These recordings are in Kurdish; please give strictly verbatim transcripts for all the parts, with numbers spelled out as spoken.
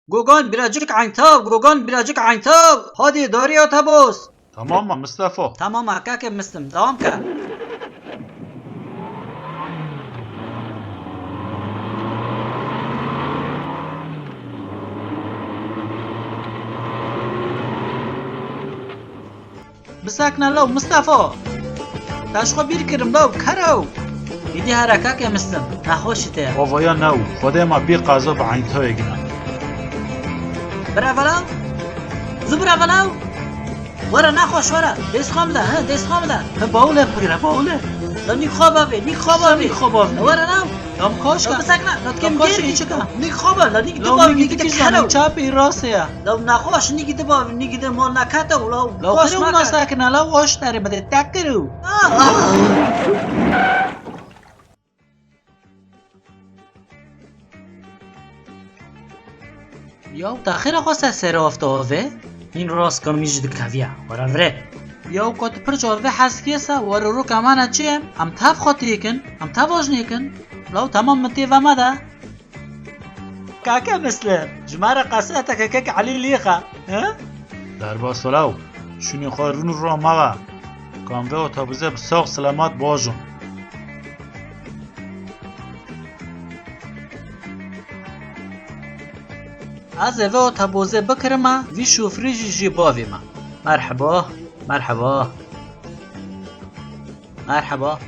Gogan, birazcık Eyntav, Gogan, birazcık Eyntav. Hadi, doğru otobüs. Tamam mı Mustafa? Tamam mı, kake Müslüm, devam ke. Bisekne law Mistefa. Te ji xwe bîr kirim law kero. Îdî here kake Mislim. Nexweşî te ye. Avaya new. Xwedê me bî qeza bi Eyntoyê gine. Bireve law. Zu bireve law. Were nexweş were. Dêst xwe bide, he, dêst xwe bide. He, bawle bigire, bawle. La nîk xwe bavê, nîk xwe bavê. Nîk xwe bavê. Were law. Lam koşka. Lam koşka, nîk xwe bavê, nîk de kero. Lam çapê rastê ya. Lam nexweş, nîk de bavê, nîk de mal nekete û law. Lam koş xire masa kine, law oş derê bide, tekir û. Ah, ah. Yaw, te xêra xweste serê afta avê? Hîn rast ka min jî dikeviya, were vire. Yaw, ka tu pir ji avê hez kê se, were roka me ne çi ye? Em tev xwe têkin, em tev ajnêkin. Law, temam min tê ve me de. Kake Mislim, ji me re qesete kekek Elî lêxe, he? Derbas law, şûnê xwe rûn û ro me ve. Kam vê otobûsê bi sax selamat bajon. Ez ê vê otobûsê bikirime, vî şofirî jî jê bavê me. Merheba, merheba. Merheba.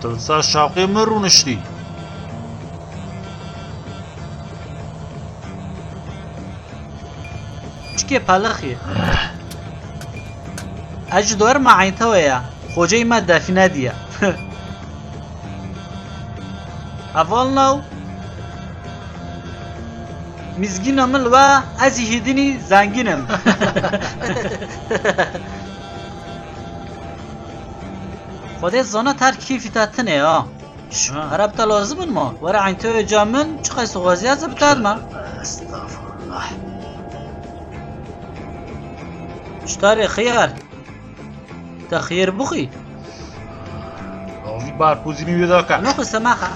Tu li ser şaqê min rûniştî. Çikê pelixî. Ez ji dorma Eyntewe ya. Xoceyê me defîne diye. Hevalno. Mizgîna min li we, ez jî hîdinî zengîn im. Xwedê zana ter kêfî te tune ya. Şş, ha. Pere bi te lazim in ma? Were Eyntewe ca min, çiqas dixwazî ez ê bi te dime. Estağfurullah. Ştarê xiyar. Te xiyêr bixwî? Avî bar kuzînî wê dake. Nexwe semaxa.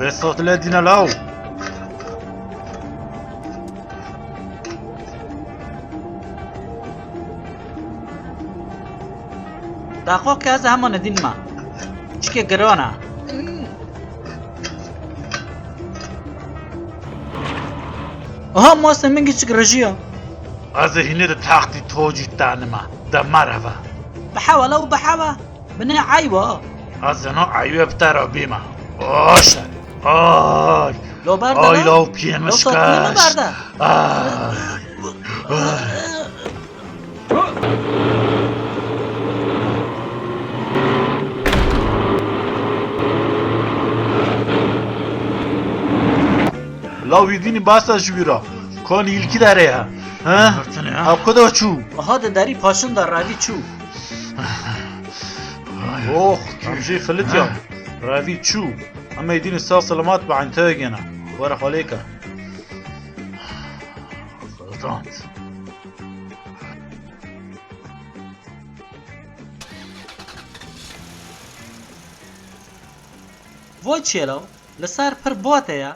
Vê sotile dîne law. Daxo ke ez hema nedîn ma. Çike giran e. Aha, mastê min giçik rijiya. Ez ê hînê di textî tocî tenime. De mereve. Bihewe law bihewe. Binê eywa. Ez zeno eywe bi te re bîme. Oşe. Ay. Lo berde. Ay law piyê min şikest. Ay. Ay. Law wî dînî basa ji wî re. Konî îlkî derê he. He? Ev ku da çû? Aha, di derî paşin de revî çû. Oh, em jê filitiyan. Revî çû. Em ê dînî sağ selamat bi Eyntewe gêne. Were xwelêke. Filitand. Vo çêlo, li ser pir bote ye.